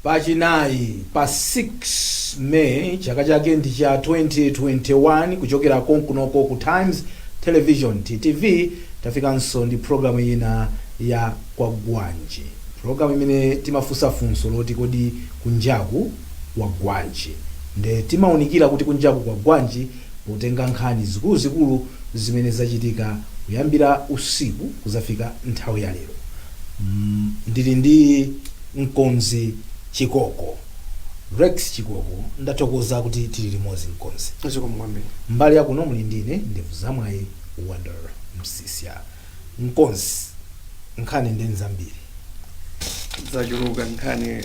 Pachinayi pa 6 May, chaka chake ndi cha 2021, kuchokera konkunoko ku Times Television, TTV, tafikanso ndi programu ina ya Kwagwanji, programu imene timafunsa funso loti, "Kodi kunjaku kwagwanji?" Nde timaunikira kuti kunjaku kwagwanji potenga nkhani zikuluzikulu zimene zachitika kuyambira usiku kuzafika nthawi ya lero. Ndili ndi mkonzi Chikoko, Rex Chikoko. Ndathokoza kuti tili limodzi, mkonzi. Zikomo kwambiri. Mbali yakuno muli ndine, ndevu zamwayi, Wonder Msisya. Mkonzi, nkhani ndi nzambiri. Zachuluka nkhani.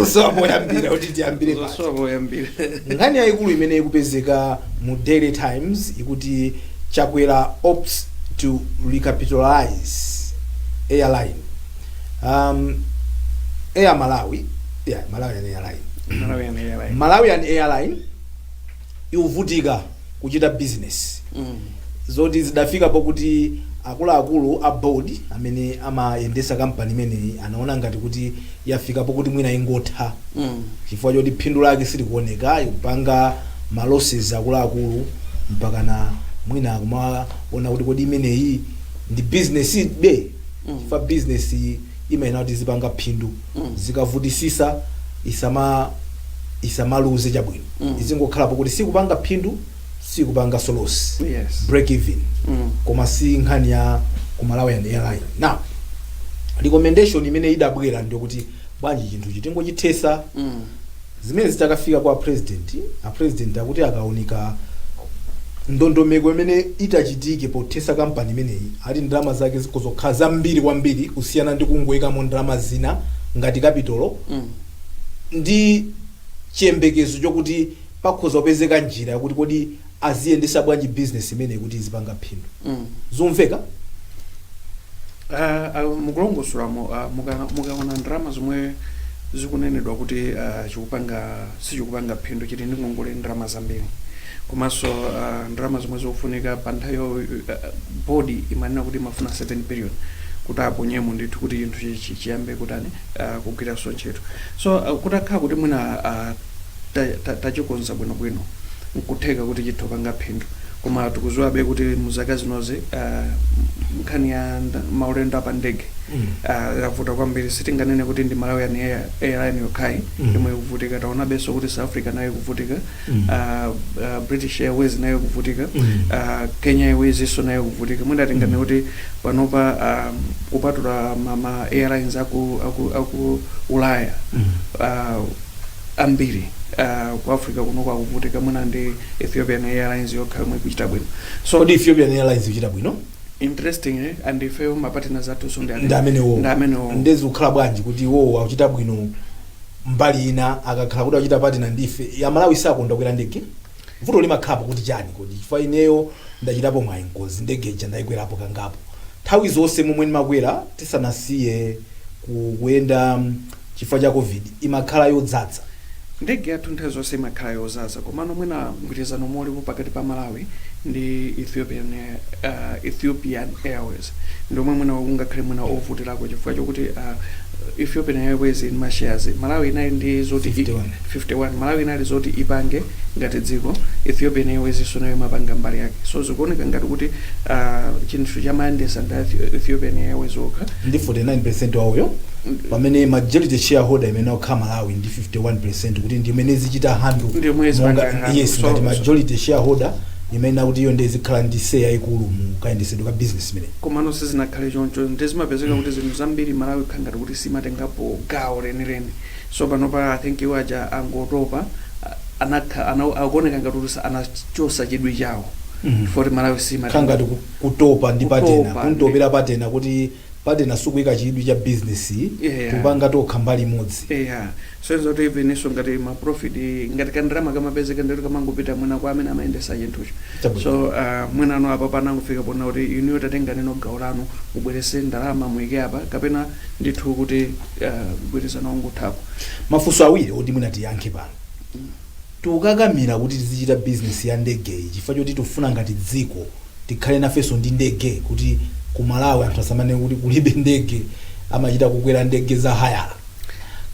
Usowa poyambira, kuti tiyambire pati? Usowa poyambira. Nkhani yayikulu imene ikupezeka mu Daily Times ikuti, "Chakwera opts to recapitalize airline." Air Malawi, yeah, Malawian Airline. Malawian Airline. Malawian Airline ikuvutika kuchita business, zoti zidafika pokuti akuluakulu a board amene amayendesa kampani imeneyi anaona ngati kuti yafika pokuti mwina ingotha, chifukwa choti phindu lake silikuoneka, ikupanga ma losses akuluakulu, mpakana mwina akumaona kuti kodi imeneyi ndi business be? Chifukwa business imayenera kuti zipanga phindu. Zikavutisisa, isamaluze chabwino, izingokhalapo kuti sikupanga phindu, sikupanga loss, break even. Koma si nkhani ya ku Malawian Airline. Now, recommendation imene idabwera ndiyokuti bwanji chinthu chitingochithesa. Zimene zitakafika kwa president, a president akuti akaunika ndondomeko imene itachitike pothesa kampani imeneyi, ati ndalama zake zikozokhala zambiri kwambiri kusiyana ndi kungoyikamo ndalama zina ngati capital, ndi chiyembekezo chokuti pakhoza kupezeka njira yakuti kodi aziyendesa bwanji business imeneyi kuti izipanga phindu. Zumveka? Mukulongosolamo, mukaona ndalama zomwe zikunenedwa kuti chikupanga, sichikupanga phindu, chili ndi ngongole, ndalama zambiri, komanso ndalama zomwe zikufunika pa nthawi board imanena kuti imafuna 7 billion kuti aponyemo ndithu kuti chinthu chiyambe kutani, kugwiranso ntchito. So kutakhala kuti mwina tachikonza bwinobwino, nkutheka kuti chitha kupanga phindu. Koma tikuziwabe kuti muzaka zinozi nkhani ya maulendo apa ndege yavuta kwambiri. Sitinganene kuti ndi Malawian Airline yokhayi yomwe ikuvutika. Taonabenso kuti South Africa nayo ikuvutika, British Airways nayo ikuvutika, Kenya Airways iso nayo ikuvutika. Mwina tinganene kuti panopa, kupatula ma airlines aku Ulaya, ambiri ku Africa kuno kwakuvutika. Mwina ndi Ethiopian Airlines yokha yomwe ikuchita bwino. So Kodi Ethiopian Airlines ikuchita bwino? Interesting, eh? And ifeyo ma partners athu ndi Ndi amenewo. Ndi amenewo. Ndezi kukhala bwanji kuti iwowo akuchita bwino mbali ina, akakhala kuti akuchita partner ndife ya Malawi sakonda kukwera ndege? Vuto limakhalapo kuti chani kodi? Chifukwa ineyo ndachitapo mwayi nkozi, ndege ija ndayikwerapo kangapo. Nthawi zonse momwe ndimakwera tisanasiye kuyenda chifukwa cha COVID, imakhala yodzaza. Ndege yathu nthawi zonse imakhala yozaza, komano mwina mgwirizano umwe ulipo pakati pa Malawi ndi Ethiopian Airways ndiomwe mwina ungakhale mwina ovutirako, chifukwa chokuti Ethiopian Airways in ma shares Malawi inali ndi zoti 51. 51. Malawi inali zoti ipange ngati dziko, Ethiopian Airways iso nayo imapanga mbali yake. So zikuoneka ngati kuti chinthu chamayendesa ndi Ethiopian Airways okha. Ndi 49% wawoyo, pamene majority shareholder imene okhala Malawi ndi 51%, kuti ndi imene zichita handle. Ndi imene zipanga handle. Yes, ngati majority shareholder imene akuti iyo ndi zikhala ndi say yayikulu mu kayendesedwe ka business imene. Komano sizinakhale choncho. Ndi zimapezeka kuti zinthu zambiri Malawi kukhala ngati kuti simatengapo gawo lenileni. So panopa I think iwo aja angotopa, akuoneka ngati kuti anachosa chidwi chawo chifukwa kuti Malawi Khala simatenga. Ngati kutopa ndi partner. Kutopa. Kuntopera partner, kuti partner sukuyika chidwi cha business, kupanga tokha mbali imodzi. Yeah, so kuti even iso ngati ma profit, ngati kandalama kamapezeka, ndiro kamangopita mwina kwa amene amayendesa chinthucho. So mwina ano apa panangofika pona kuti inuyo tatenga neno gawo lanu, mubwerese ndalama muyike apa, kapena ndithu kuti mgwirizano ungothapo. Mafunso awiri oti mwina tiyankhe pano: tikukakamira kuti tizichita business ya ndegeyi chifukwa choti tikufuna ngati dziko tikhale nafenso ndi ndege, kuti ku Malawi anthu asamanene kuti kulibe ndege, amachita kukwera ndege za hayala?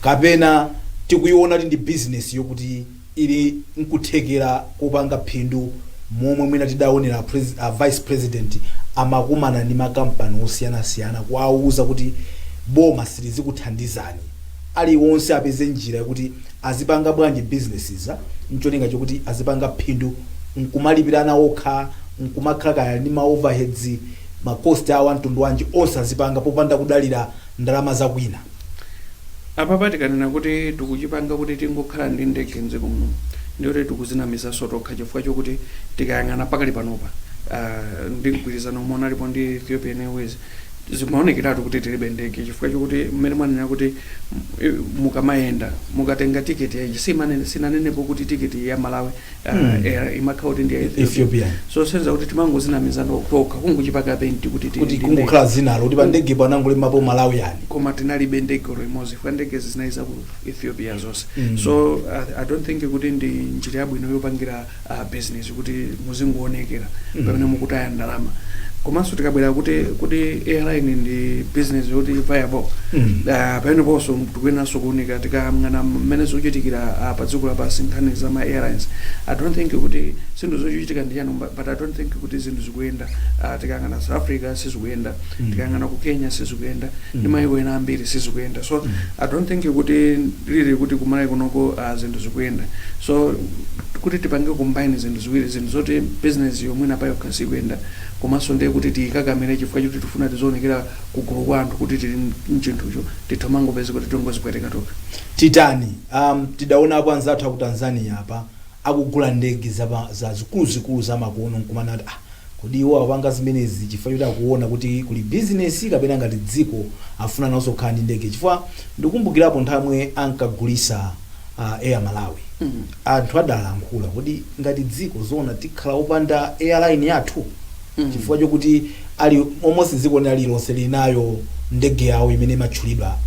Kapena tikuiona kuti ndi business yokuti ili nkuthekera kupanga phindu, momwe mwina tidaonera vice president amakumana ndi makampani osiyanasiyana kuwauza kuti boma silizikuthandizani, aliwonse apeze njira yakuti azipanga bwanji businesses ncholinga chokuti azipanga phindu nkumalipirana okha, nkumakhala kaya ndi ma overheads, ma cost awo amtundu wanji, onse azipanga popanda kudalira ndalama zakwina? Apapa tikanena kuti tikuchipanga kuti tingokhala ndi ndege mdziko muno, ndiyoti tikuzinamizaso tokha, chifukwa chokuti tikayang'ana pakali panopa, ndi mgwirizano omwe unalipo ndi Ethiopian Airways, zimaonekeratu kuti tilibe ndege, chifukwa chokuti mmene mwanena kuti mukamayenda mukatenga tiketi yaiji, sinanenepo kuti tiketi ya Malawi Air imakhala kuti ndi ya Ethiopia. Ethiopia. So senza kuti timangozinamiza tokha kungochipaka paint kuti tili kuti ndi ndege. Kungokhala zinalo kuti pa ndege panangolembapo Malawian. Koma tinalibe ndege olo imodzi, chifukwa ndege zinali za ku Ethiopia zonse. So I don't think kuti ndi njira yabwino yopangira business kuti muzingoonekera pamene mukutaya ndalama. Komanso tikabwera kuti airline ndi business yoti viable, pameneponso tikuyeneranso kuunika. Tikayang'ana mmene zikuchitikira pa dziko lapansi, nkhani za ma airlines, I don't think kuti zinthu zochitika ndi chanu, but I don't think kuti zinthu zikuyenda. Tikayang'ana South Africa, sizikuyenda. Tikayang'ana ku Kenya, sizikuyenda. Ndi mayiko ena ambiri sizikuyenda. So I don't think kuti lili kuti kumalawi kunoko zinthu zikuyenda. So kuti tipange combine zinthu ziwiri, zinthu zoti business yomwe payokha sikuyenda, komanso ndiye kuti tiyikakamire chifukwa choti tifuna tizionekera kugulu kwa anthu kuti tili mchinthucho, tithamangopeza kuti tingozipweteka tokha. Titani? Tidaonapo anzathu aku Tanzania apa akugula ndege za zikuluzikulu zamakono, nkumana kuti, ah, kodi iwo apanga zimenezi chifukwa choti akuona kuti kuli business, kapena ngati dziko afuna nawonso kukhala ndi ndege? Chifukwa ndikumbukirapo nthawi yomwe ankagulisa Air Malawi, anthu adalankhula kuti ngati dziko zona tikhala opanda airline yathu, chifukwa chokuti ali almost dziko lililonse linayo ndege yawo imene imatchulidwa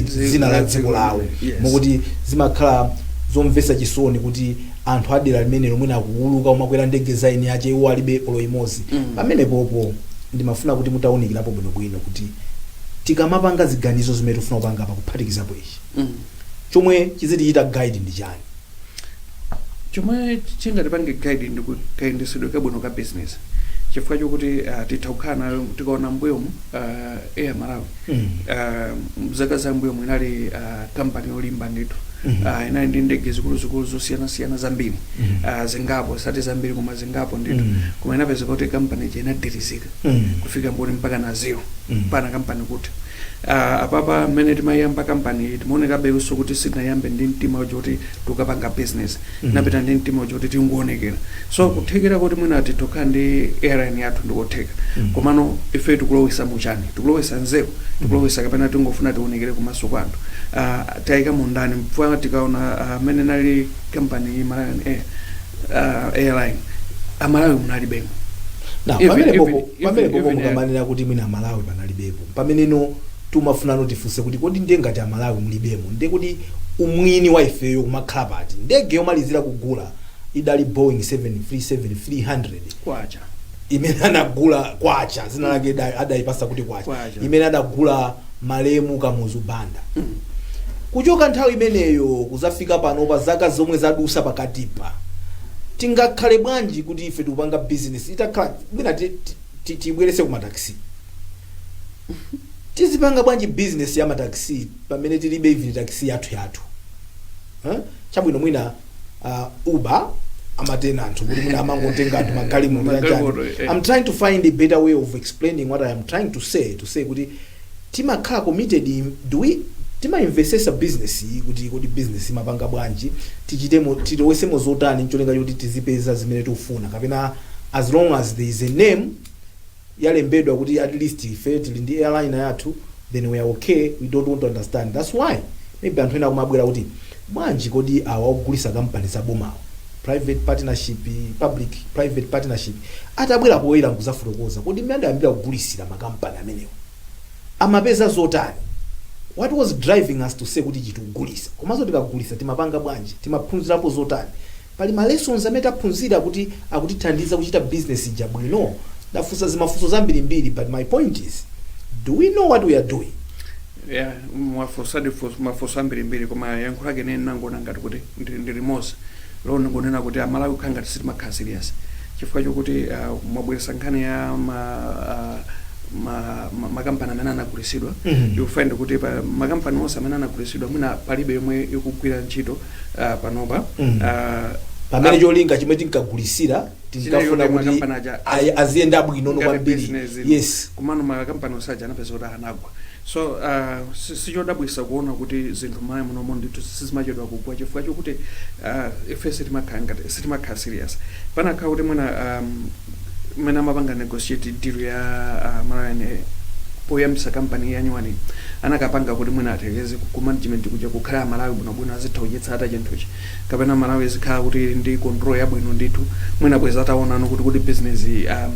dzina la dziko lawo, mokuti zimakhala zomvetsa chisoni kuti anthu adera limene lomwe akuuluka umakwera ndege za eni ache, iwo alibe olo imodzi. Pamenepopo ndimafuna kuti mutawunikirapo bwinobwino kuti tikamapanga ziganizo zimene tifuna kupanga pa kuphatikizapo ichi, chomwe chizitichita guide ndi chani? Chomwe chingatipange guide ndi kayendetsedwe kabwino ka business, chifukwa chokuti titha kukhala nayo. Tikaona mbuyomu, Air Malawi, zaka za mbuyomu inali kampani yolimba ndithu. Inali ndi ndege zikuluzikulu zosiyanasiyana zambiri, zingapo, sati zambiri koma zingapo ndithu. Koma inapezeka kuti kampani ija inadirizika kufika mboni mpaka na zero, pana kampani kuti apapa mmene timayamba kampani timaonekabe kuti sitinayambe ndi mtima uja kuti tikapanga business. Napita ndi mtima uja kuti tingoonekera. So kuthekera kuti mwina titokhala ndi airline yathu ndikotheka, komano ife tikulowesa muchani? Tikulowesa nzeru, tikulowesa, kapena tingofuna tionekere kumaso kwa anthu? Tayika mundani? Mfuna tikaona mmene nali kampani iyi, Malawian Air, airline, Amalawi munalibemo. Now, pamene popo pamene popo mukamanena kuti mwina Amalawi panalibepo, pameneno timafunano tifunse kuti kodi ndiye ngati Amalawi mulibemo, ndiye kuti umwini wa ifeyo kumakhala pati? Ndege yomalizira kugula idali Boeing 737-300. Kwacha. Imene anagula Kwacha, zina lake adayipasa kuti Kwacha, Kwacha. imene adagula malemu Kamuzu Banda. Kuchoka nthawi imeneyo kuzafika pano, pa zaka zomwe zadusa pakatipa, tingakhale bwanji kuti ife tikupanga business? Itakhala mwina tibwerese ku mataxi, tizipanga bwanji business ya mataxi pamene tilibe even taxi yathu yathu, huh? Chabwino, mwina Uber amatena anthu kuti mwina amangotenga anthu magalimoto. Magalimoto, Chani. eh. I'm trying to find a better way of explaining what I am trying to say kuti timakhala committed do we timainvestesa business iyi kuti business imapanga bwanji, tichitemo, tilowesemo zotani ncholinga choti tizipeza zimene tikufuna, kapena as long as there is a name yalembedwa kuti at least ife tili ndi airline yathu, then we are okay, we don't want to understand? That's why maybe anthu ena akumabwera kuti bwanji kodi awa ogulisa kampani za bomawo, private partnership, public private partnership, atabwera poyera nkuzafotokoza kodi mmene adayambira kugulisira makampani amenewo amapeza zotani, what was driving us to say kuti chitikugulisa, komanso tikagulisa timapanga bwanji, timaphunzirapo zotani, pali ma lessons amene taphunzira kuti akutithandiza kuchita business ija bwino. Ndafunsa zimafunso zambirimbiri, but my point is, do we know what we are doing? Yeah, mwafunsadi mafunso ambirimbiri, koma yankho lake ine nangoona ngati kuti ndi limodzi lona, ngonena kuti Amalawi kukhala ngati sitimakhala serious, chifukwa chokuti mwabweresa nkhani ya makampani amene anagulisidwa. You find kuti pa makampani onse amene anagulisidwa, mwina palibe yomwe ikugwira ntchito panopa. Pamene cholinga chimwe tinkagulisira, tinkafuna Chinayo kuti makampani aja aziyenda bwino ngati kwambiri. business. Komano makampani onse aja anapeza kuti anagwa. So sichodabwisa kuona kuti zinthu m'Malawi munomo ndithu sizimachedwa kugwa, chifukwa chokuti ife sitimakhala ngati sitimakhala serious. Panakhala kuti mwina mmene amapanga negotiate deal ya Malawian Air poyambisa kampani ya new one, anakapanga kuti mwina atekeze ku management kuja kukhala Amalawi bwinobwino, azitha kuchitsata chinthuchi, kapena Malawi zikhala kuti ili ndi control yabwino ndithu, mwina bweza ataonano kuti business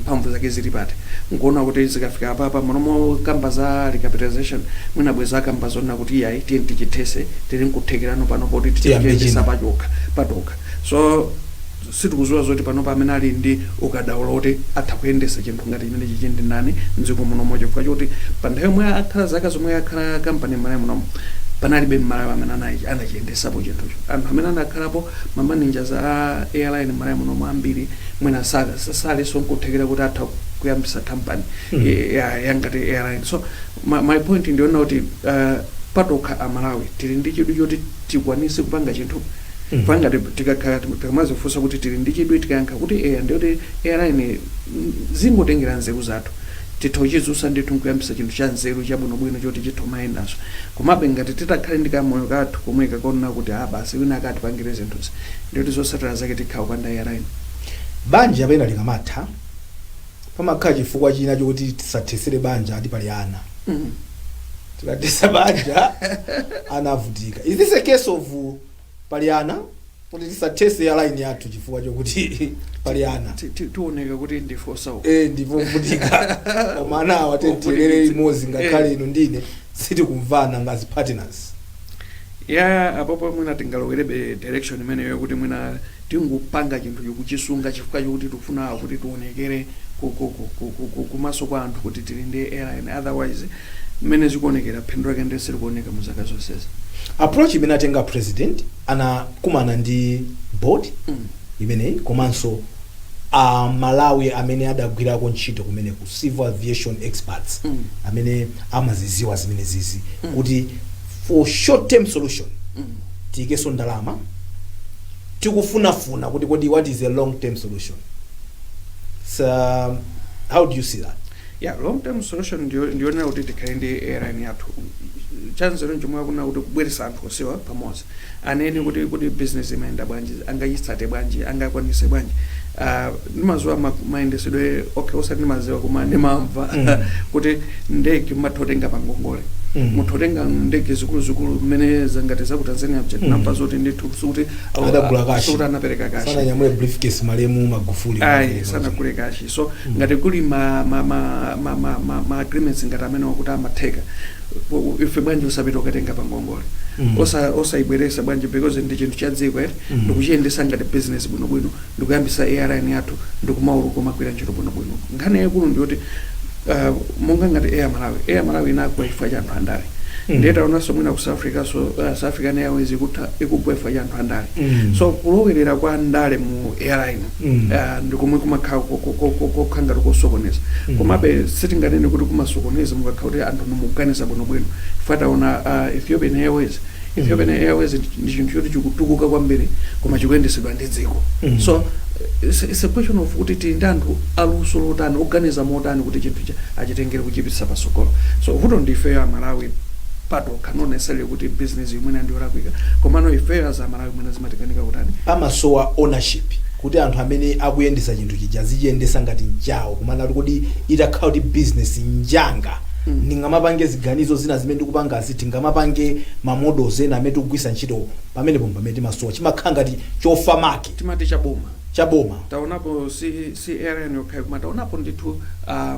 mphamvu zake zili pati, nkuona kuti zikafika apapa munomo kamba za recapitalization, mwina bweza akamba zona kuti iyayi, tiye tichithese, tili nkuthekerano pano poti Tiyambe tichiyendesa china. pachoka patokha. So sitikuziwa zoti panopa amene ali ndi ukadaulo kuti atha kuyendesa chinthu ngati chimene chichi ndi ndani mdziko munomo, chifukwa choti pa nthawi yomwe akhala, zaka zomwe akhala kampani m'Malawi munomo, panalibe Mmalawi amene anachiyendesapo chinthucho. Anthu amene anakhalapo ma managers a airline m'Malawi munomo ambiri mwina salinso nkuthekera kuti atha kuyambisa kampani yangati airline. So my point ndiona kuti patokha Amalawi tili ndi chidwi choti tikwanise kupanga chinthu. Pangati tikakhala tikamazifunsa kuti tili ndi chidwi, tikayankha kuti eya, ndiyoti airline zingotengera nzeru zathu, titha kuchizusa ndithu nkuyambisa chinthu cha nzeru chabwinobwino choti chitha kumayendanso. Komabe ngati titakhale ndi kamoyo kathu komwe kakonena kuti ah, basi, wina akatipangire zinthuzi, ndiyoti zotsatira zake tikhala kupanda airline. Banja pena likamatha, pamakhala chifukwa china chokuti tisathesere banja, ati pali ana. Tikathesa banja ana avutika. Is this a case of pali ana, kuti tisathese airline yathu chifukwa chokuti pali ana? Tioneka kuti ndife osauka. Eh, ndipovutika, koma ana awa tiyelere limodzi, ngakhale inu ndine sitikumvana ngati partners. Ya, apopo mwina tingalowerebe direction imeneyo, kuti mwina tingupanga chinthu chikuchisunga chifukwa chokuti tikufuna kuti tionekere kumaso kwa anthu kuti tili ndi airline. Otherwise mmene zikuonekera, phindu lake ndi silikuoneka mu zaka zonsezi. Approach imene atenga president, anakumana ndi board imeneyi komanso a Malawi amene adagwirako ntchito kumeneku, civil aviation experts amene amaziziwa zimene zizi, kuti for short term solution tiikeso ndalama, tikufunafuna kuti kodi what is a long term solution? So how do you see that? Yeah, long term solution ndiyonera kuti tikhale ndi airline yathu. Chanzeru nchomwe akuna kuti kubweretsa anthu onsewa pamodzi, anene kuti business imayenda bwanji, angayitsate bwanji, angakwanise bwanji. Ndimaziwa mayendesedwe, okay, osati ndimaziwa, koma ndimamva kuti ndege mumatha kutenga pangongole. Mutha kutenga ndege zikuluzikulu mmene zangati za ku Tanzania kuja, tinamva zoti ndithu sikuti Adagula cash. Sikuti anapereka cash. Sananyamule briefcase malemu Magufuli. Ayi, sanagule cash. So ngati kuli ma agreements ngati amene wakuti amatheka, ife bwanji usapita ukatenga pangongole? Osayibweresa bwanji? Because ndi chinthu cha dziko ere. Ndikuchiyendesa ngati business bwinobwino, ndikuyambisa airline yathu, ndikumauluka, kumagwira ntchito bwinobwino. Nkhani yayikulu ndiyoti monga ngati Air Malawi, Air Malawi inagwa chifukwa cha anthu andale. Ndiye taonanso mwina ku South Africa, so South African Airways ikutha ikugwa chifukwa cha anthu andale. So kulowerera kwa ndale mu airline ndikomwe kumakhala kokhala ngati kosokoneza. Komabe sitinganene kuti kumasokoneza mukakhala kuti anthu nimukuganiza bwinobwino, chifukwa taona Ethiopian Airways. Ethiopian Airways ndi chinthu choti chikutukuka kwambiri, koma chikuyendesedwa ndi dziko. So it's a question of kuti tili ndi anthu aluso lotani, oganiza motani, kuti chinthu cha achitengere kuchipitsa pasogolo. So vuto ndi ifeyo Amalawi patokha, not necessarily kuti business imwene ndiyolakwika, komano ifeyo as Amalawi mwina zimatikanika kutani. Pamasowa ownership, kuti anthu amene akuyendesa chinthu chija zichiyendesa ngati nchawo, kumana kuti kodi itakhala kuti business njanga, ndingamapange ziganizo zina zimene ndikupangazi, tingamapange ma models ena amene tikugwisa ntchito pamenepo? Pamene timasowa, chimakhala ngati chofa make. Timati chaboma. Chaboma. Taonapo si airline yokhayo, koma taonapo ndithu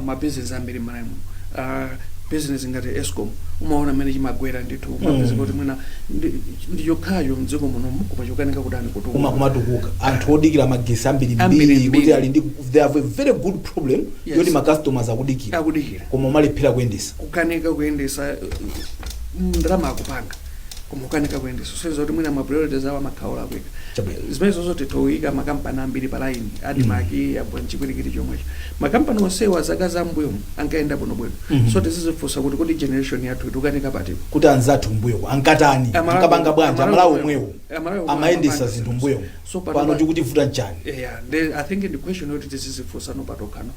mabusiness ambiri m'Malawi muno. Business ngati Escom, umaona mmene chimagwera ndithu, umapeza kuti mwina ndi chokhacho mdziko munomu, koma chokanika kutani? Kutukuka. Kuma kumatukuka, anthu odikira magesi ambiri Ambiri mbiri, mbiri. kuti ali ndi, they have a very good problem yoti ma customers akudikira, akudikira, koma umalephera kuyendesa. Kukanika kuyendesa. Ndalama akupanga koma ukanika kuyendesa, so kuti mwina ma priorities awo amakhala olakwika. Zimene zozo titowika makampani ambiri pa line, ADMARC, abwa nchipwirikiti chomwecho. Makampani onsewa zaka zambuyo ankayenda bwinobwino. So tizizifunsa kuti kodi generation yathu itukanika patipo? Kuti anzathu mbuyo ankatani? Ankapanga bwanji? Amalawi omwewo Amalawi omwewo amayendesa amapanga zinthu mbuyo. So pano tikutivuta nchani? Yeah, I think the question yoti tizizifunsa no patokhano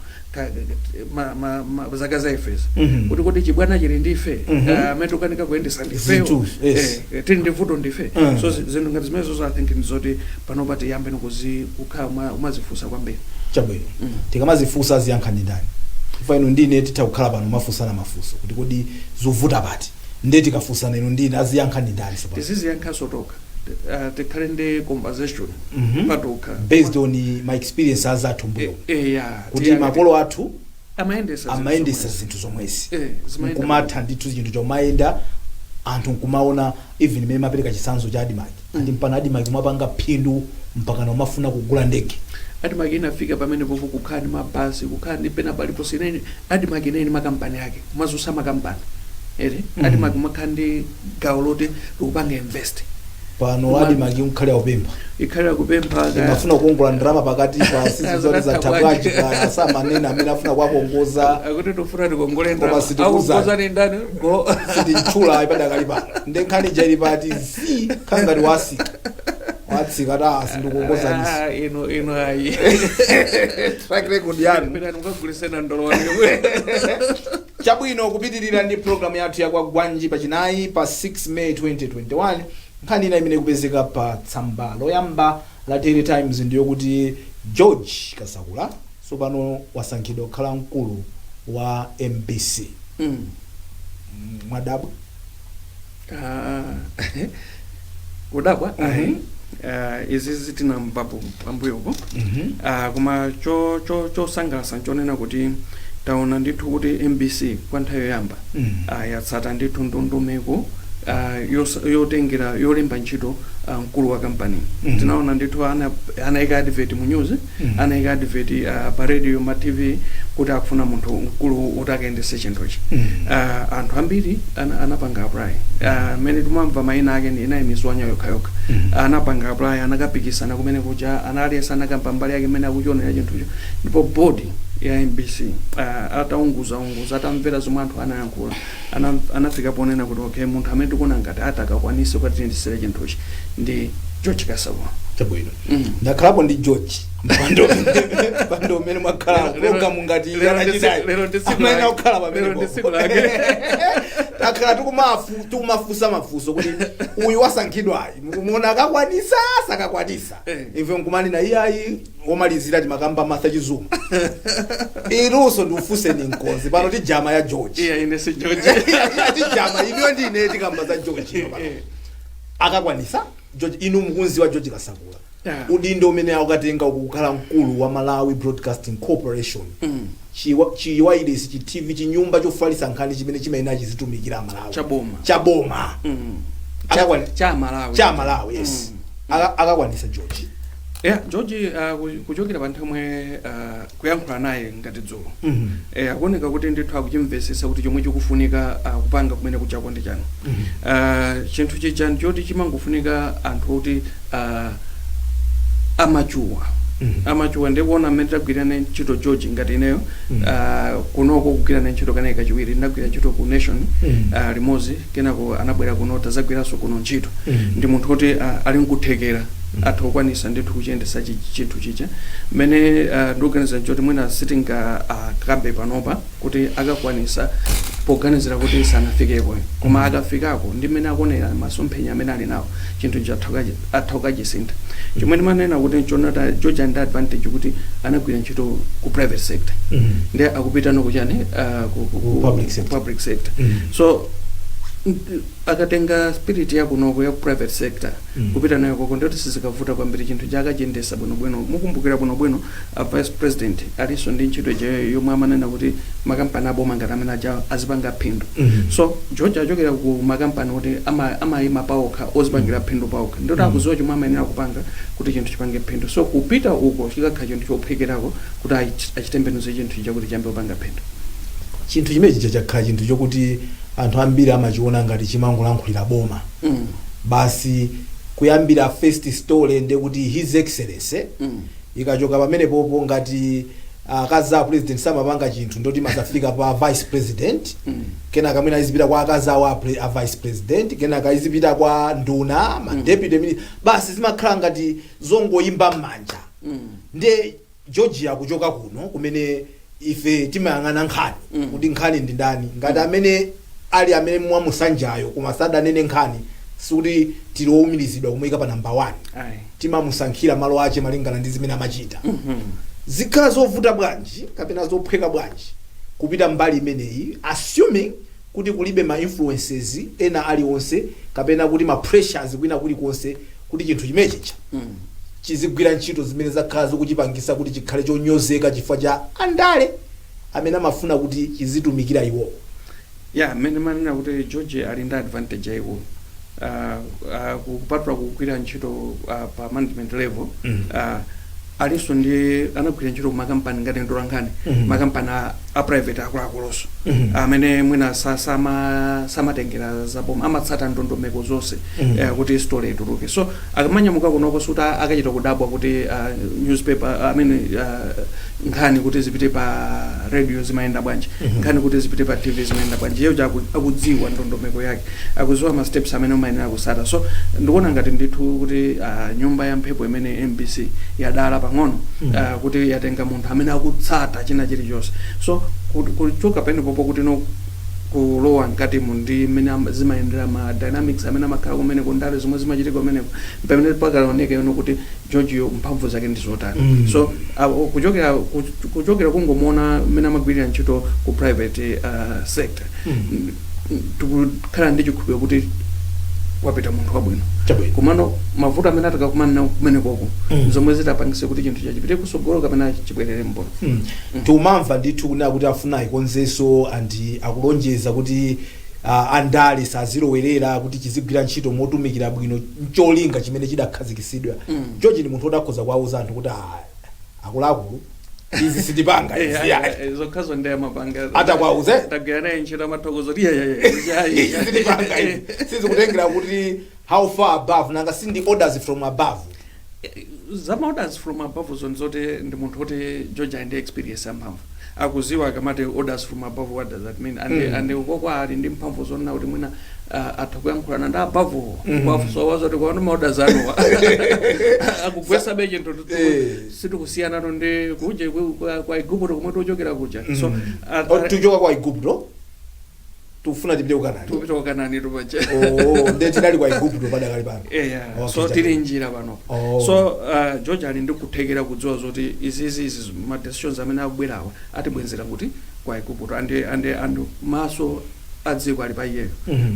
zaka za ifezi kuti kodi chibwana chili ndife? Amene tikukanika kuyendesa ndifeyo? Zinthu, yes. Tili ndi vuto ndife. So zinthu ngati zimene zozo, I think ndizoti panopa tiyambe nikuzi kukhala umazifunsa kwambiri. Chabwino. Tikamazifunsa, aziyankha ndi ndani? Chifukwa inu ndine titha kukhala pano mafunsana mafunso kuti kodi zovuta pati, nde tikafunsana inu ndine, aziyankha ndi ndani sopano? Tiziziyankhanso tokha. Tikhale ndi conversation patokha. Based on my experience azathu mbuyo, Yeah, kuti makolo athu amayendesa zinthu amayendesa zomwezi. zinthu zomwezi, Zimayenda. nkumatha ndithu chinthu chomayenda, anthu nkumaona. Even imene mapereka chitsanzo cha ADMARC, andi mpano ADMARC umapanga phindu mpakana umafuna kugula ndege. ADMARC inafika pamene popo kukhala ndi mabasi, kukhala ndi pena paliponse. Inene ADMARC inene makampani ake kumazusa makampani ere. ADMARC umakhala ndi gawo loti likupanga invest. Pano ADMARC nkhale akupempha. Ikhalira kupempha. Imafuna kukongola ndalama pakati pa sizizoti zatha bwanji, pa samanena amene afuna kuwakongoza. Akuti tofuna tikongole Koma ndalama. sitikuza. Akukongoza ni ndani go? Sitintchula ipadakali pano, nde nkhani ija ili pati si khangati wasika watsika ta sindikukongoza. Ah, ino ino ayi. Track record yanu. Pena mukagulisena ndolowani. Chabwino, kupitirira ndi programu yathu ya Kwagwanji pachinayi pa 6 May 2021, nkhani ina imene ikupezeka pa tsamba loyamba la Daily Times ndiyokuti George Kasakula tsopano wasankhidwa kukhala mkulu wa MBC. Mwadabwa? Ah, kudabwa ayi. Ah, izi zitinamvapo pambuyopo. Ah, koma cho cho chosangalatsa nchonena kuti taona ndithu kuti MBC kwa nthawi yoyamba yatsata ndithu ndondomeko yotengera yolemba ntchito mkulu wa kampani. Tinaona ndithu anayika advert mu news, anayika advert pa radio, ma TV, kuti akufuna munthu mkulu kuti akayendese chinthuchi. Anthu ambiri anapanga apply. Mmene timamva mayina ake ndi inayi mizwanya yokhayokha. Anapanga apply, anakapikisana kumene kuja, analiyense anakamba mbali yake mmene akuchionera chinthucho, ndipo board ya MBC ataunguza unguza, atamvera zomwe anthu anayankhula, anafika ponena kuti okay, munthu amene tikuona ngati atakakwanise kukatiyendesera chinthuchi ndi George Kasakula. Chabwino. Ndakhalapo ndi George mpando umene mwakhala, program ngati yanachitayi. Lero ndi tsiku Amene lake. akukhala pamene Lero ndi tsiku lake. Takhala tikumafunsa mafunso kuti uyu wasankhidwayi mukumuona akakwanisa, sakakwanisa? Ife nkumanena iyayi, womalizira timakamba Martha Chizuma. Inunso ndikufunseni mkonzi pano, tijama ya George. Iya, ine si George. Tijama iniyo ndine, tikamba za George ino pano. Akakwanisa George? Inu mukunziwa George Kasakula, udindo umene akukatenga kukhala mkulu wa Malawi Broadcasting Corporation, chiwailesi, chi TV, chinyumba chofalitsa nkhani chimene chimayenera chizitumikira Malawi. Chaboma. Chaboma. Cha Malawi. Cha Malawi, yes. Akakwanisa George? Yeah, George, kuchokera pa nthawi imwe kuyankhula naye ngati dzulo, akuoneka kuti ndithu akuchimvesesa kuti chomwe chikufunika kupanga kumene kuchako ndi chanu. Chinthu chija ndichoti chimangofunika anthu oti amachuwa amachuwa. Ndikuona mmene tagwirana ntchito George, ngati ineyo kunoko kugwirana ntchito kanayi kachiwiri, ndinagwira ntchito ku Nation limodzi, kenako anabwera kuno, tazagwiranso kuno ntchito. Ndi munthu kuti ali nkuthekera, atha kukwanisa ndithu kuchiyendesa chinthu chija. Mmene ndikuganiza nchoti mwina sitinga kambe panopa kuti akakwanisa, poganizira kuti sanafikepo, koma akafikako ndi mmene akuonera masomphenya amene ali nawo, chinthu ichi atha kukachisintha. Chomwe ndimanena kuti nchonata George ndi advantage kuti anagwira ntchito ku private sector, ndi akupita no kuchani, Ku public sector. Ku public sector. So akatenga spirit yakunoko ya ku private sector kupita nayo koko, ndiyoti sizikavuta kwambiri, chinthu chakachiyendesa bwinobwino. Mukumbukira bwinobwino a vice president alinso ndi ntchito ijayo yomwe amanena kuti makampani aboma ngati amene aja azipanga phindu. So George achokera ku makampani kuti amayima paokha, ozipangira phindu paokha, ndiyoti akuziwa chomwe amayenera kupanga kuti chinthu chipange phindu. So kupita uko chikakhala chinthu chophwekerako kuti achitembenuze chinthu chija kuti chiyambe kupanga phindu. Chinthu chimene chija chakhala chinthu chokuti Anthu ambiri amachiona ngati chimangolankhulira boma basi. Kuyambira first story nde kuti His Excellency. Ikachoka pamene popo, ngati akazi a president samapanga chinthu, ndoti mazafika pa vice president, kenaka mwina izipita kwa akazi awo a vice president, kenaka izipita kwa nduna, ma deputy minister. Basi, zimakhala ngati zongoyimba m'manja. Nde George akuchoka kuno kumene ife timayang'ana nkhani kuti nkhani ndi ndani. Ngati amene ali amene mwamusanjayo koma sadanene nkhani, sikuti tili owumirizidwa kumuyika pa namba 1. Ayi. Timamusankhira malo ache malingana ndi zimene amachita. Zikhala zovuta bwanji kapena zophweka bwanji kupita mbali imeneyi, assuming kuti kulibe ma influences ena aliwonse kapena kuti ma pressures kwina kulikonse, kuti chinthu chimenechi chizigwira ntchito zimene zakhala zikuchipangisa kuti chikhale chonyozeka chifukwa cha andale amene amafuna kuti chizitumikira iwowo? Ya, mmene manena kuti George ali ndi advantage yayikulu, kupatula kugwira ntchito pa management level, alinso ndi anagwira ntchito ku makampani ngati mtolankhani, makampani a private akuluakulunso, amene mwina samatengera zaboma, amatsata ndondomeko zonse kuti story ituluke. So akamanyamuka kunoko, suti akachita kudabwa kuti newspaper amene nkhani kuti zipite pa radio zimayenda bwanji, nkhani kuti zipite pa TV zimayenda bwanji. Iye uja akudziwa ndondomeko yake, akudziwa ma steps amene umayenera kusata. So ndikuona ngati ndithu kuti nyumba ya mphepo imene MBC yadala pang'ono, kuti yatenga munthu amene akutsata china chilichonse. So kuchoka penepopo kuti no kulowa mkatimo ndi mmene zimayendera, ma dynamics amene amakhala kumeneko, ndale zomwe zimachitika kumeneko, pamene pakaoneka yono kuti Georgeyo mphamvu zake ndi zotani. So kuchokera kungomuona mmene amagwirira ntchito ku private sector, tikukhala ndi chikhulupiriro kuti wapita munthu wabwino. Komano mavuto amene atakakumana nawo kumenekoko, zomwe zitapangise kuti chinthu chachipite kusogolo kapena chibwerere mbuyo. Tikumamva ndithu kunena kuti afuna ikonzenso, andi akulonjeza kuti andale sazilowerera, kuti chizigwira ntchito motumikira bwino ncholinga chimene chidakhazikisidwa. George ndi munthu wodakhoza kuwauza anthu kuti, "Ah, akuluakulu, izi sitipanga izi, ayi." Zokhazo ndi amapanga. Atakwauze? Tagwira naye ntchito, amathokozo kuti Izi sitipanga izi, sizikutengera kuti how far above, nanga sindi orders from above. Zama orders from above zoni zoti ndi munthu kuti George ali ndi experience yamphamvu, akuziwa akamati orders from above, what does that mean? And and ukoko ali ndi mphamvu zonena kuti mwina atha kuyankhulana ndi above kwafusowa zoti kwaona ma orders anuwa akugwesabe chinthu, sitikusiyana ndi kuje kwa Igupto komwe tochokera kuja. So Oh, tuchoka kwa Igupto, tikufuna tipite ku Kanani. Tupita kwa Kanani tupaja. Oh, nde tinali kwa Igupto padakali pano. Yeah. Okay, So chabwino. tili njira pano. Oh. So George ali ndi kuthekera kudziwa zoti izizi izi ma decisions amene akubwerawa atibwenzera kuti kwa Igupto, and maso a dziko ali pa iyeyo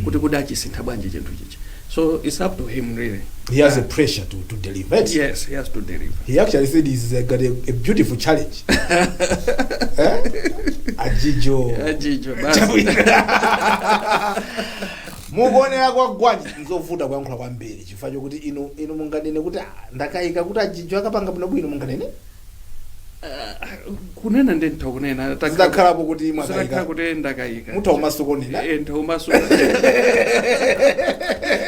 kuti achisintha bwanji chinthu chichi. So it's up to him really. He has a pressure to deliver it. Yes, he has to deliver. He actually said he's got a beautiful challenge, eh? Ajijo. Ajijo basi. Mukuonera kwa gwanji, nzovuta kuyankhula kwambiri chifukwa chokuti inu munganene kuti, "Ah, ndakayika kuti Ajijo akapanga bwinobwino," munganene? Kunena ndi ntha kunena. Zidakhalapo kuti Zitakhala mwakayika? kuti ndakayika. Mutha kumasokonena. Eh, ntha kumaso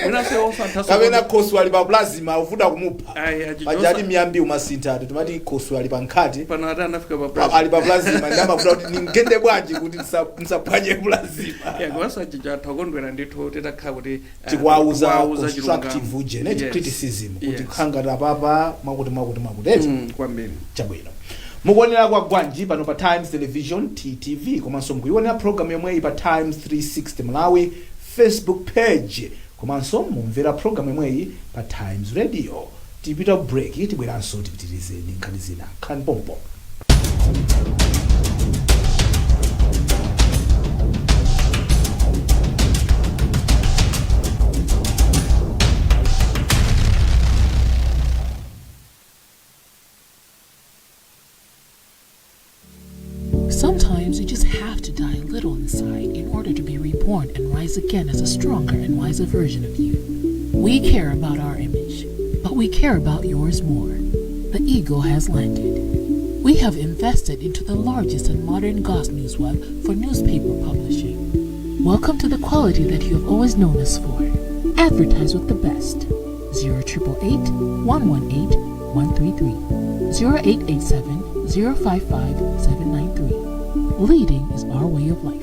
mwinaso osanthaso. Kapena khosu ali pa plasma, uvuta kumupha. Ayi, Ajijo. Pajati miyambi umasintha, ati timati khosu ali pa nkhati. Pano ati anafika pa plasma. Ali pa plasma, ndamavuta kuti ningende bwanji kuti nsaphwanye plasma. Yeah, komanso Ajijo atha kukondwera ndithu titakhala kuti Tikuwauza tikuwauza constructive chilungamo. ujene criticism kuti khangati apapa mwakuti mwakuti mwakuti eti. Kwambiri. Chabwino, mukuonera kwa gwanji pano pa Times Television, TTV, komanso mukuionera program yomweyi pa Times 360 Malawi Facebook page, komanso mumvera program yomweyi pa Times Radio. Tipita break, tibweranso tipitirize ndi nkhani zina. Khalani pompo. Sometimes you just have to die a little inside in order to be reborn and rise again as a stronger and wiser version of you. We care about our image, but we care about yours more. The Eagle has landed. We have invested into the largest and modern Goss News web for newspaper publishing. Welcome to the quality that you have always known us for. Advertise with the best. 0888 118 133 0887 055 793. Leading is our way of life.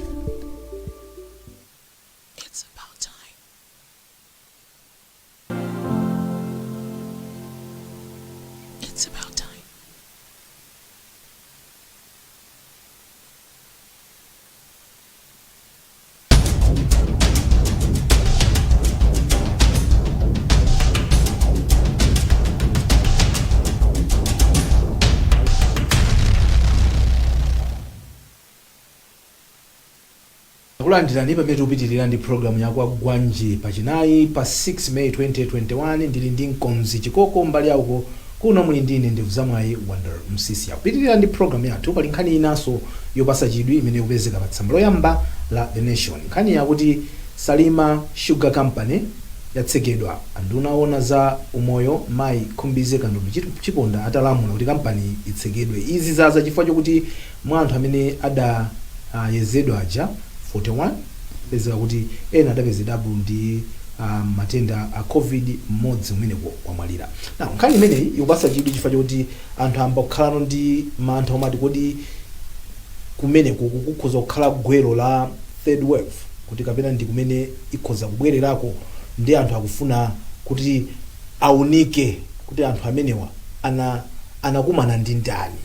It's about time. It's about time. Kulandirani pamene tikupitirira ndi programu ya Kwagwanji pachinayi pa 6 May 2021. Ndili ndi Mkonzi Chikoko mbali yauko, kuno muli ndine Ndevu Zamwayi Wonder Msisi. Kupitirira ndi programu yathu, pali nkhani inanso yopasa chidwi imene ikupezeka pa tsamba loyamba la The Nation, nkhani yakuti Salima Sugar Company yatsekedwa. Anduna ona za umoyo mayi Khumbize Kandodo Chiponda atalamula kuti kampani itsekedwe. Izi zaza chifukwa chokuti mwa anthu amene adayezedwa aja 41, pezeka kuti ena adapezedwapo ndi matenda a COVID, mmodzi umeneko wamwalira. Na nkhani imeneyi ikupasa chidwi chifukwa chokuti anthu amba kukhalano ndi mantha omati kodi kumeneko kukhoza kukhala gwero la third wave, kuti kapena ndi kumene ikhoza kubwererako, ndi anthu akufuna kuti aunike kuti anthu amenewa anakumana ndi ndani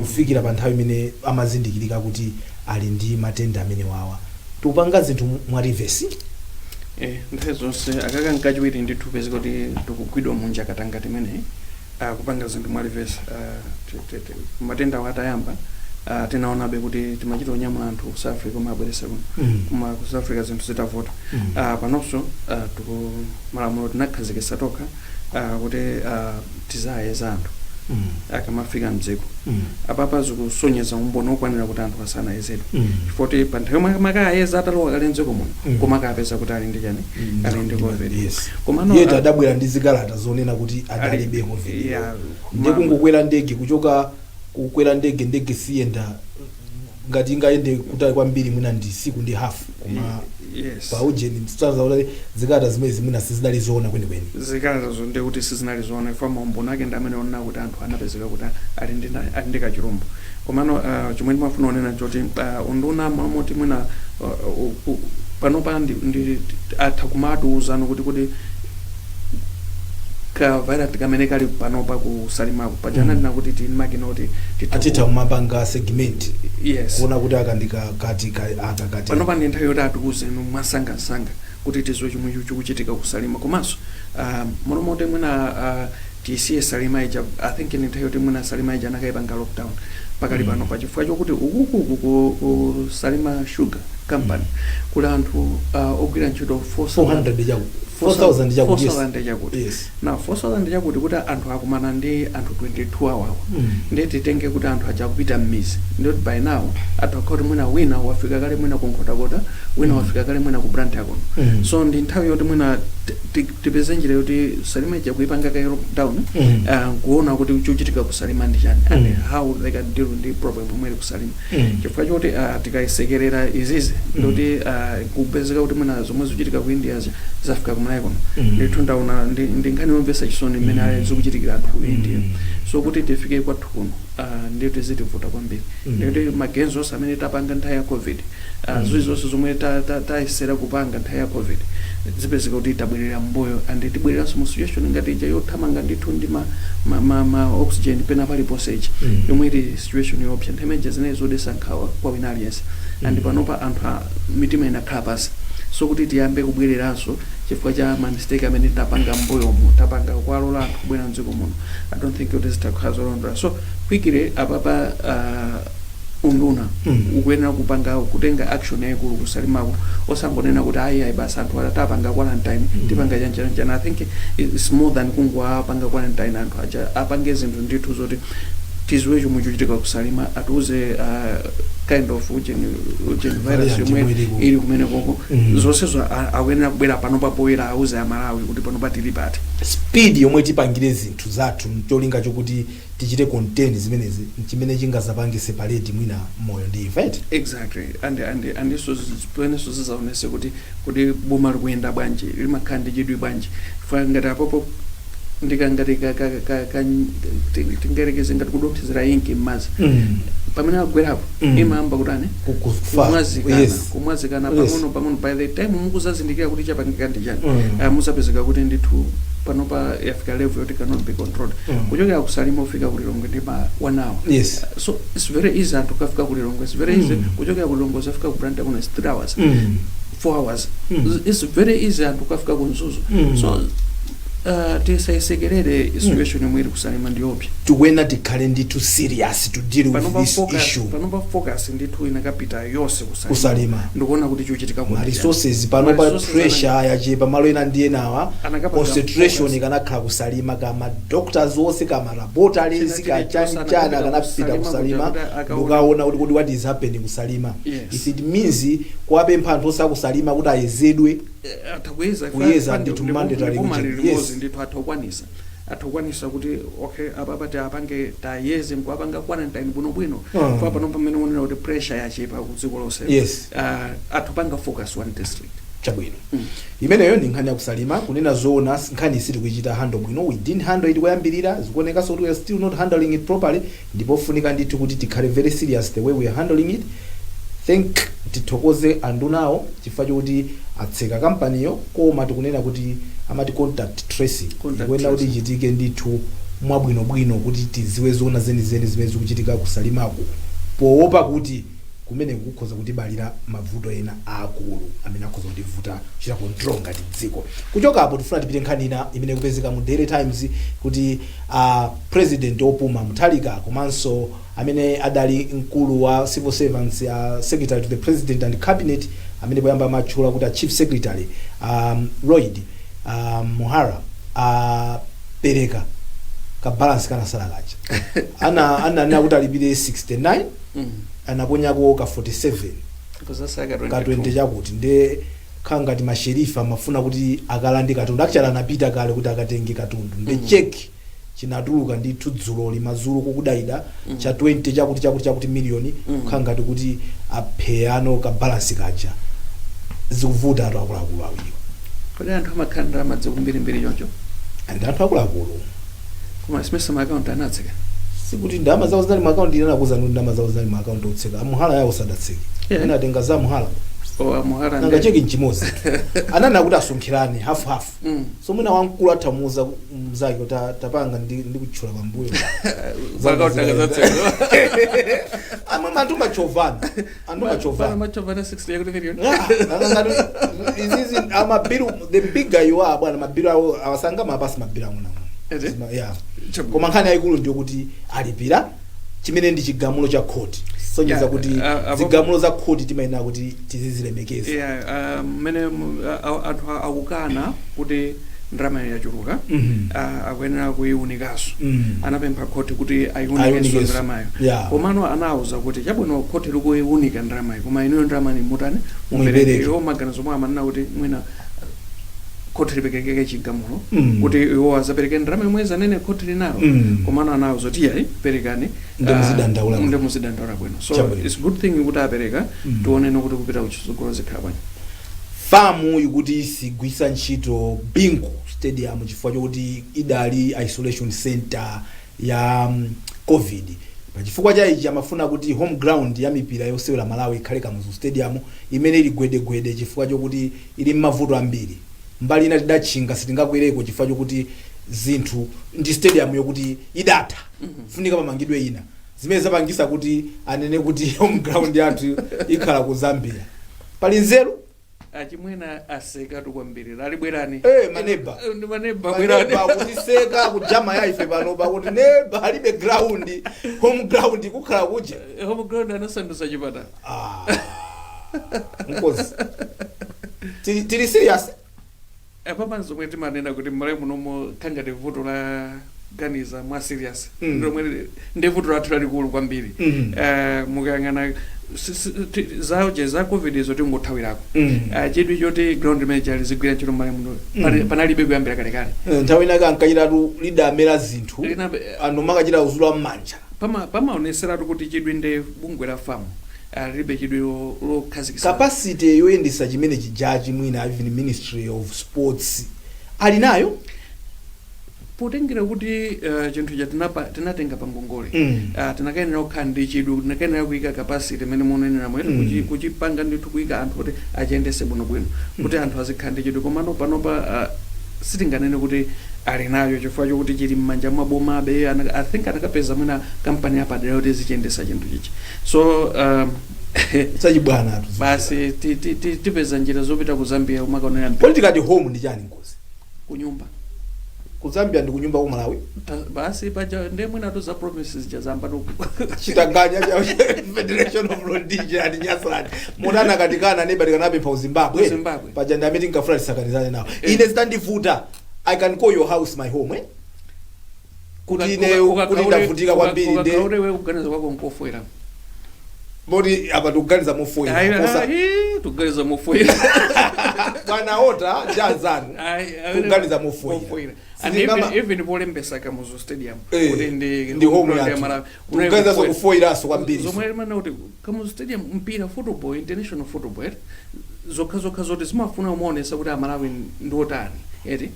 kufikira pa nthawi imene amazindikirika kuti ali ndi matenda amenewawa. Tikupanga zinthu mwa reverse. Nthawi zonse akaka nkachiwiri ndithu pezeka kuti tikugwidwa munja katangati imeneyi, kupanga zinthu mwa reverse. Matenda awo atayamba, tinaonabe kuti timachita onyamula anthu ku South Africa omabweresa kuno, koma ku South Africa zinthu zitavuta. Panonso tiku malamulo tinakhazikitsa tokha kuti tizayeza anthu akamafika mdziko. Apapa zikusonyeza umboni okwanira kuti anthu asanayezedwe, chifukwa pa nthawi yomwe amakayeza atalowa kale mdziko muno, koma akapeza kuti ali ndi chani? Ali ndi COVID. Komano yet adabwera ndi zikalata zonena kuti adalibe COVID. Ndi kungokwera ndege, kuchoka kukwera ndege, ndege siyenda ngati ingayende kutali kwambiri mwina ndi siku ndi hafu, koma pa ujeni kuti zikalata zimene zimwina sizidali zoona kwenikweni. Zikalatazo ndi kuti sizinali zoona, ifo maumboni ake ndi amene onena kuti anthu anapezeka kuti ali ndi kachirombo. Komano chomwe ndimafuna kunena choti unduna mwamoti mwina panopa ndi atha kumatiuzano kuti ka virus kamene kali panopa ku Salimako pajana, ndina kuti tili makina kuti titha atitha kumapanga segment kuona kuti aka ndi kati aka kati. Panopa ndi nthawi yoti atiuzeni mwasangasanga kuti tiziwe chomwe chikuchitika ku Salima. Komanso monomote mwina tisiye Salima ija. I think ndi nthawi yoti mwina Salima ija anakayipanga lockdown pakali pano, pachifukwa chokuti ukukuku ku Salima Sugar Company kuli anthu ogwira ntchito 400 chaku 4000 chakuti, yes. 4000 chakuti. Na 4000 chakuti, kuti anthu akumana ndi anthu 22 awawa, ndiye titenge kuti anthu aja akupita m'mizi, ndiyoti by now anthu akhala kuti mwina wina wafika kale mwina ku Nkhotakota, wina wafika kale mwina ku Blantyre kuno. So ndi nthawi yoti mwina tipeze njira yoti Salima ija kuipanga kaye lockdown, kuona kuti chochitika ku Salima ndi chani and how they can deal ndi problem imwe ili ku Salima, chifukwa choti tikayisekerera izizi, ndikuti kupezeka kuti mwina zomwe zikuchitika ku India zafika kumalawi kuno. Ndithu ndaona ndi nkhani yomvetsa chisoni mmene ali zikuchitikira anthu ku India. So kuti tifike kwathu kuno, ndiyo tizitivuta kwambiri. Ndikuti magenzo onse amene tapanga nthawi ya COVID, ziwiri zonse zomwe tayesera kupanga nthawi ya COVID, zipezeka kuti tabwerera mbuyo and tibwereranso mu situation ngati ija yothamanga ndithu ndi ma oxygen pena paliponse ichi, yomwe ili situation yoopsa. Nthawi imeneja zinali zodetsa nkhawa kwa wina aliyense, and panopa anthu mitima inakhala pansi. So kuti tiyambe kubwereranso chifukwa cha ma mistake amene tapanga mbuyomu, tapanga kuwalola anthu kubwera mdziko muno, I don't think kuti zitakhala zolondola. So quickly apapa unduna ukuyenera kupanga, kutenga action yayikulu kusalimako, osangonena kuti ayi ayi basi, anthu atapanga quarantine, tipanga chanchana. I think it's more than kungowapanga quarantine anthu aja. Apange zinthu ndithu zoti tiziwe chomwe chikuchitika kusalima, atiuze kind of ujeni virus variant yomwe yomwe ili kumene koko. Zonsezo akuyenera kubwera panopa poyera, auze Amalawi kuti panopa tili pati. Speed yomwe tipangire zinthu zathu, cholinga chokuti Tichite contain zimenezi, chimene chingazapange separate mwina moyo ndi imfa, eti? Exactly, and so zipenenso zizaonese kuti boma likuyenda bwanji, limakhala ndi chidwi bwanji. Chifukwa ngati apopo ndikangati tingayerekeze ngati kudonthezera inki m'madzi, pamene agwerapo imayamba kutani? Kufa. Kumwazikana. Kumwazikana pang'ono pang'ono. By the time mukuzazindikira kuti chapangika ndi chani, muzapezeka kuti ndithu panopa yafika level yoti cannot be controlled. Kuchokera kuSalima ufika kuLilongwe ndi ma 1 hour. So it's very easy anthu kafika kuLilongwe. It's very easy. Kuchokera kuLilongwe zafika ku Blantyre kuno is 3 hours, 4 hours. It's very easy anthu kafika ku Mzuzu. So tisayisekerere situation yomwe ili kuSalima, ndiyopsa. Tikuyenera tikhale ndithu serious to deal with Panopa this focus, issue. panopa focus ndithu inakapita yonse kuSalima. Kusalima. Ndikuona kuti chikuchitika Ma resources panopa, Ma resources pressure yachepa malo ena ndi enawa. Anakapanga Concentration focus. ikanakhala kuSalima, kama doctors onse, kama laboratories, China ka chilichonse chani chani anakapita akanapita kusalima kusalima kuti akaone. ndikukaona kuti what is happening kuSalima. Yes. If it means kuwapempha anthu osakusalima kuti ayezedwe, Atha kuyeza. Kuyeza ndithu, mandatory Boma kuti- limodzi. Ndithu atha kukwanisa kuti okay, apa pati apange tayeze, nkuapanga quarantine bwinobwino. Fa pano pamene uonera kuti pressure yachepa ku dziko lonse, atha kupanga focus one district. Chabwino. Imeneyo ndi nkhani yakuSalima. Kunena zoona, nkhani sitikuichita handle bwino. We didn't handle it koyambirira, zikuonekanso kuti we are still not handling it properly, ndipo funika ndithu kuti tikhale very serious the way we are handling it. Think tithokoze andunawo chifukwa chokuti atseka kampaniyo, koma tikunena kuti amati contact tracing Contact ikuyenera kuti tracing. ichitike ndithu mwabwinobwino kuti tiziwe zoona zenizeni zimene zikuchitika kuSalimako, poopa kuti kumene kukhoza kutibalira mavuto ena aakulu amene akhoza kutivuta kuchita control ngati dziko. Kuchoka apo tifuna tipite nkhani ina imene ikupezeka mu Daily Times, kuti president opuma Mutharika komanso amene adali mkulu wa civil servants, Secretary to the President and Cabinet, amene poyamba amatchula kuti a Chief Secretary, Lloyd Muhara, apereka ka balance kanasala kaja. Ana kuti alipire 69, anaponyako ka 47, kuzasaka ka 20 chakuti nde khala ngati masherifa amafuna kuti akalande katundu. Actually anapita kale kuti akatenge katundu, nde cheque chinatuluka ndithu dzulo limadzulo kukudayida cha 20 chakuti chakuti chakuti miliyoni, kukhala ngati kuti apheyano ka balance kaja. Zikuvuta atu akuluakulu awiriwa. Kodi anthu amakhala ndalama zikumbirimbiri choncho? And anthu akuluakulu. Koma simesa maakaunti anatseka? Sikuti ndalama zawo zinali maakaunti, ine nakuza kuti ndalama zawo zinali maakaunti otseka. AMuhala yawo sadatseke. Ena atenga za Muhala. O, Muhala. Nanga cheki nchimodzi, anana kuti asonkhерane hafu hafu. So mwina wamkulu athamuuza mzake kuti tapanga ndi kutchula pambuyo. Maakaunti akazatseka. Amwe anthu machovana, anthu machovana. Machovana 60 yakuti million. Izizi amabiru, the bigger you are, bwana, mabiru awo awasanga mapasi, mabiru ang'onoang'ono. Ete? Yeah. Chabwino. Koma nkhani yayikulu ndiyo kuti alipira, chimene ndi chigamulo cha khoti, sonyeza kuti zigamulo za khoti timayenera kuti tizizilemekeza. Yeah, mmene anthu akukana kuti ndalama yachuluka, akuyenera kuyiwunikanso. Anapempha khoti kuti ayiwunikenso Ayiwunikenso. ndalamayo. Komano anawuza kuti chabwino, khoti likuyiwunika ndalamayo, koma inuyo ndalama ni mutani? Muyipereke. Mupereke. Iwo maganizo mwa amanena kuti mwina khoti liperekeke chigamulo kuti iwo azapereke ndalama yomwe zanene khoti linalo. Komano anawuza kuti iyayi, perekani. Ndi muzidandaula bwino. Ndi muzidandaula bwino. So Chabwino. it's good thing kuti apereka. Tionene kuti kupita kuchitsogolo zikhala bwanji. FAM ikuti sigwisa ntchito Bingu Stadium chifukwa chokuti idali isolation center ya COVID. Pachifukwa cha ichi amafuna kuti home ground ya mipira yosewera Malawi ikhale Kamuzu Stadium, imene ili gwedegwede chifukwa chokuti ili m'mavuto ambiri. Mbali ina tidatchinga, sitingakwereko chifukwa chokuti zinthu ndi stadium yokuti idatha, funika pamangidwe ina, zimene zapangisa kuti anene kuti home ground yathu ikhala ku Zambia. Pali nzeru? Achimwena asekatu kwambiri, lali bwerani. Eh, maneba. Ndi maneba, bwerani. Maneba kutiseka kujama ya ife pano pakuti neba alibe ground, home ground kukhala kuja. Home ground anasandusa chipatala. Ah, nkozi tili serious. Apapa zomwe timanena kuti mmalawi munomo khangati vuto la ganiza mwa serious, lomwe ndi vuto lathu lalikulu kwambiri. Mukayang'ana Zauje za COVID izo tingothawirako. Chidwi choti ground manager lizigwira ntchito mmale muno panalibe kuyambira kalekale. Nthawi inake ankachitatu lidamera zinthu, anthu makachita kuzula m'manja. Pamaoneseratu kuti chidwi ndi bungwe la FAM lilibe chidwi lokhazikitsa Capacity yoyendesa chimene chijachi, mwina even Ministry of Sports ali nayo? Potengera kuti chinthu cha tinatenga pa ngongole, tinakayenera kukhala ndi chidwi, tinakayenera kuyika capacity imene munenera mwete, kuchipanga ndithu, kuyika anthu kuti achiyendese bwinobwino, kuti anthu azikhala ndi chidwi. Komano panopa sitinganene kuti ali nayo, chifukwa chokuti chili m'manja mwa bomabe. I think anakapeza mwina kampani yapadera kuti zichiyendesa chinthu chichi, so Sachibwana atu. Basi, tipeza njira zopita ku Zambia umakaonera mpira. Kodi tikati home ndi chani, Nkozi? Kunyumba. Ku Zambia ndi kunyumba ku Malawi? Basi, paja ndiye mwina za promises jazamba noku. Chitanganya cha Federation of Rhodesia and Nyasaland mutana katikana neba tikanapempha ku Zimbabwe. Ku Zimbabwe. Paja ndi amene tinkafuna tisakanizane nawo. Ine zitandivuta, I can call your house my home, eh? Kuti ine kuti ndavutika kwambiri nde Ukakaure we kuganiza kwako nkofoera. Moti apa tikuganiza mofoera kosa? Tuganiza mofoera. Bwana ota ndi anzanu kuganiza mofoera. And even polembesa Kamuzu Stadium kuti ndi ndi home ground ya yathu. Malawi. Tikuganiza kufoiraso kwambiri. Zomwe limana kuti Kamuzu Stadium, mpira, football, international football, zokha zokha zoti zimafuna umaonesa kuti Amalawi ndi otani, eti?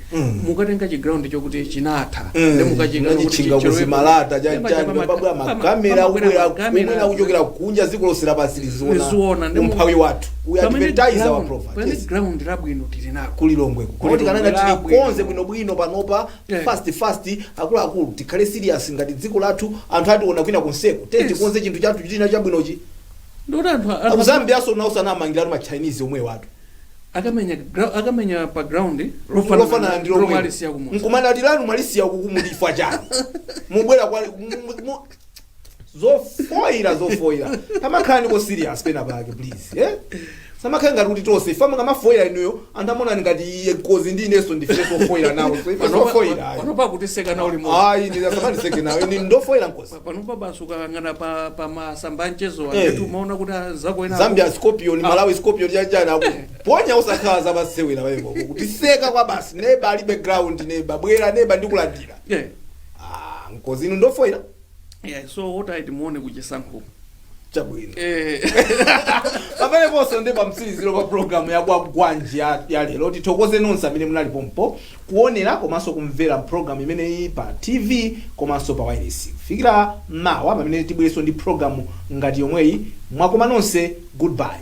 Mukatenga chiground chokuti chinatha, ndi mukachinga Nachichinga kuzimalata chanchani, pabwera makamera, kubwera kumwena kuchokera kunja, dziko lonse lapansi liziona, liziona umphawi wathu. We advertise our pamene property. Ground labwino tili nako. Kulilongweko. Kulilongwe Koma tikanena labwino. tilikonze bwinobwino panopa, fast fast, akuluakulu, tikhale serious ngati dziko lathu, anthu ationa kwina konseko te. Tikonze chinthu chathu china chabwinochi. Ndikuti anthu Aku Zambia so nawo sanamangiratu ma Chinese omwe watu. Akamenya pa ground lofanana ndi lomwe lomwe alisiya kumudzi. Nkumana ati lanu mwalisiya uku, mulifa chani? Mubwera kwa zofoira, zofoira. Tamakhala niko serious pena pake, please, eh? Samakhala ngati kuti tonse ife mukamafoira inuyo, anthu amaona ngati iye Nkozi ndi inenso ndife sofoira nawo, so ife sofoira ayi. Panopa kutiseka nawo limodzi. Ayi, ndisasamandiseke nawo, ini ndofoira, Nkozi. Panopa basi ukayang'ana pa masamba anchezo, anthu umaona kuti anzako ena Zambia Scorpion, Malawi Scorpion, chanchana akuponya, usakhala zamasewera pamenepo, kutiseka kwa basi. Neba alibe ground, neba bwera, neba ndikulandira. Ah, Nkozi, inu ndofoira. Yeah, so what timuone kuchisankho. Chabwino. Pameneponso ndi pamtsiriziro pa programu ya Kwagwanji ya lero. Tithokoze nonse amene munali pompo kuonera komanso kumvera programu imeneyi pa TV komanso pa wireless. Kufikira mawa pamene tibwerenso ndi programu ngati yomweyi, mwakoma nonse, goodbye.